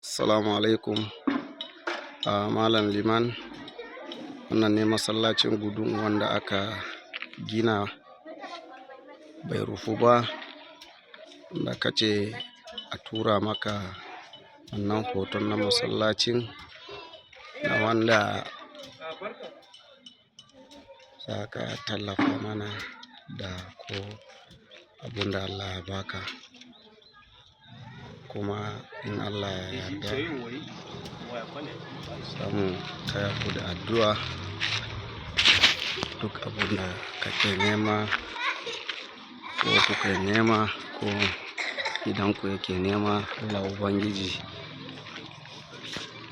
Assalamu alaikum. Malam Liman, wannan ne masallacin Gudun wanda aka gina bai rufu ba, da ka ce a tura maka wannan hoton na masallacin na wanda za ka tallafa mana da ko abun da Allah ya baka. Kuma in Allah ya yarda za mu taya ku da addu'a, duk abun da kake nema ko kuke nema ko gidanku yake nema, Allah Ubangiji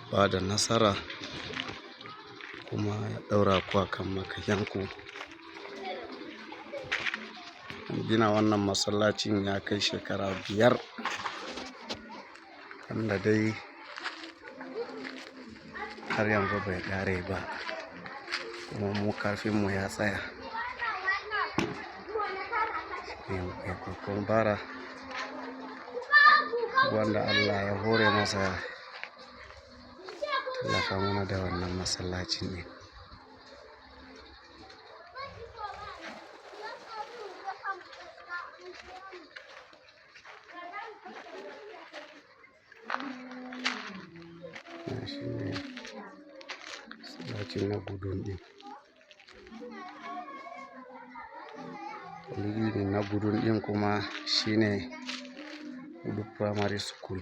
ba da nasara kuma ya ɗaura ku a kan makayanku. Gina wannan masallacin ya kai shekara 5, wanda dai har yanzu bai ƙare ba, kuma mu karfinmu ya tsaya. Kokon bara wanda Allah ya hore masa tallafa mana da wannan masallacin ne. Shi ne masallacin na Gudun ɗin. Dalilin na Gudun ɗin kuma shine Gudu Primary School.